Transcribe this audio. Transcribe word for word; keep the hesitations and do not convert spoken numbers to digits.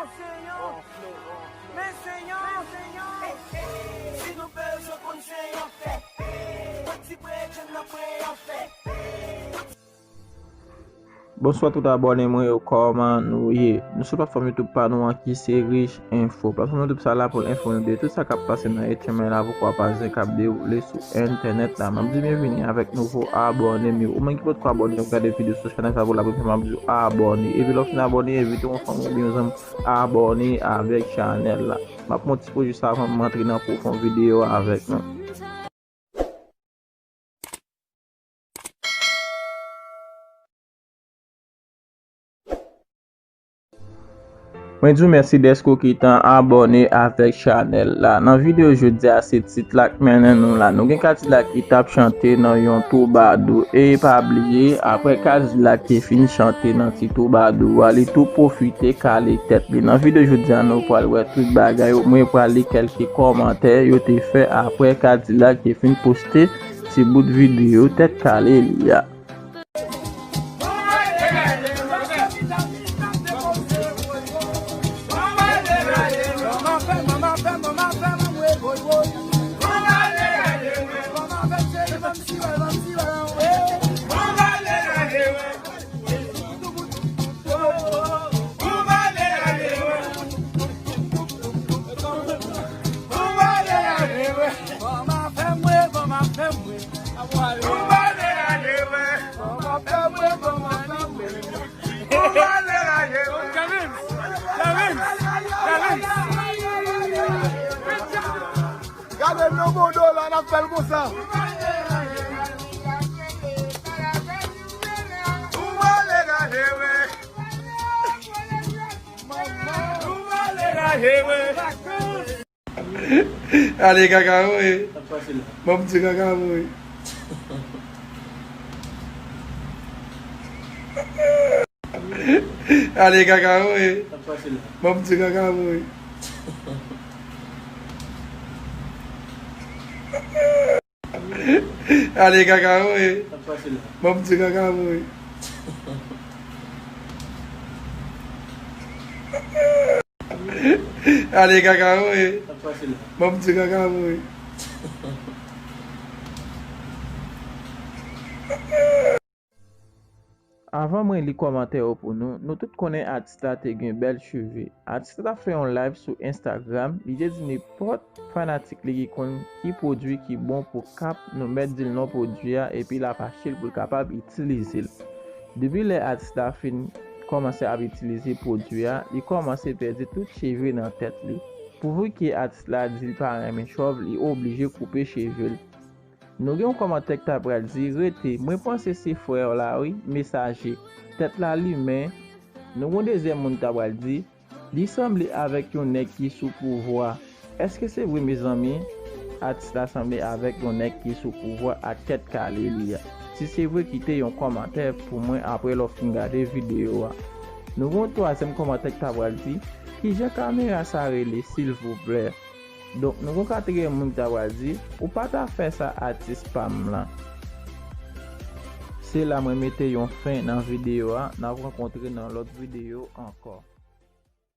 Men se yon, men se yon, si nou bezwen konn se yon fè. Pati prejèn nan pre yon fè. Bonswa tout abòne mwen yo, kòman nou ye? Nou sou platfòm YouTube pa nou an ki se Rich Info. Platfòm YouTube sa la pou l enfòme nou de tout sa k ap pase nan H M I la. Poukwa pa zen k ap dewoule sou entènèt la. M ap di byenvini avèk nouvo abòne m yo. Ou menm ki potko abòne, w ap gade videyo sou chanèl sa pou la premyè fwa, m ap di w abòne. Epi lè w fin abòne, envite yon fanm oubyen yon zanmi abòne avèk chanèl la. M ap montre ti po jis avan m antre nan pwofon videyo a avèk nou. Mwen di w mèsi dèske w gentan abòne avèk chanèl la. Nan videyo jodi a, se tit la k mennen nou la. Nou gen Kadilak ki t ap chante nan yon twoubadou. E pa bliye, apre Kadilak te fin chante nan ti twoubadou a, li tou pwofite kale tèt li. Nan videyo jodi a, nou pral wè tout bagay yo. Mwen pral li kèlke kòmantè yo te fè apre Kadilak te fin poste ti bout videyo tèt kale li a. Gade nan bodo la, n ap fè l konsa. Ale kaka voye. Ban m di kaka voye. Ale kaka voye. Ban m di kaka voye. Ale kaka voye. Ban m di kaka voye. Ale kaka voye. Ban m di kaka voye. Avan mwen li kòmantè yo pou nou, nou tout konnen atis la te gen bèl cheve. Atis la t ap fè yon live sou Instagram, li te di nenpòt fanatik li ki konn ki pwodui ki bon pou kap, nou mèt di l non pwodui a epi l ap achte l pou l kapab itilize l. Depi lè atis la fin kòmanse ap itilize pwodui a, li kòmanse pèdi tout cheve nan tèt li. Pouvi ke atis la di l pa renmen chòv, li oblije koupe cheve l. Nou gen yon kòmantè ki ta pral di, rete, mwen panse se frè w la wi, Mesaje. Tèt la limen. Nou gen yon dezyèm moun ki ta pral di, li sanble avèk yon nèg ki sou pouvwa. Èske se vre, mezanmi? Atis la sanble avèk yon nèg ki sou pouvwa ak tèt kale li a. Si se vre, kite yon kòmantè pou mwen apre lè w fin gade videyo a. Nou gen yon twazyèm kòmantè ki ta pral di, kijan kamera sa rele, silvouplè? Donk, nou gen yon katriyèm moun ki ta pral di, ou pa ta fè sa, atis pa m lan. Se la mwen mete yon fen nan videyo a. N ap rankontre nan lòt videyo ankò.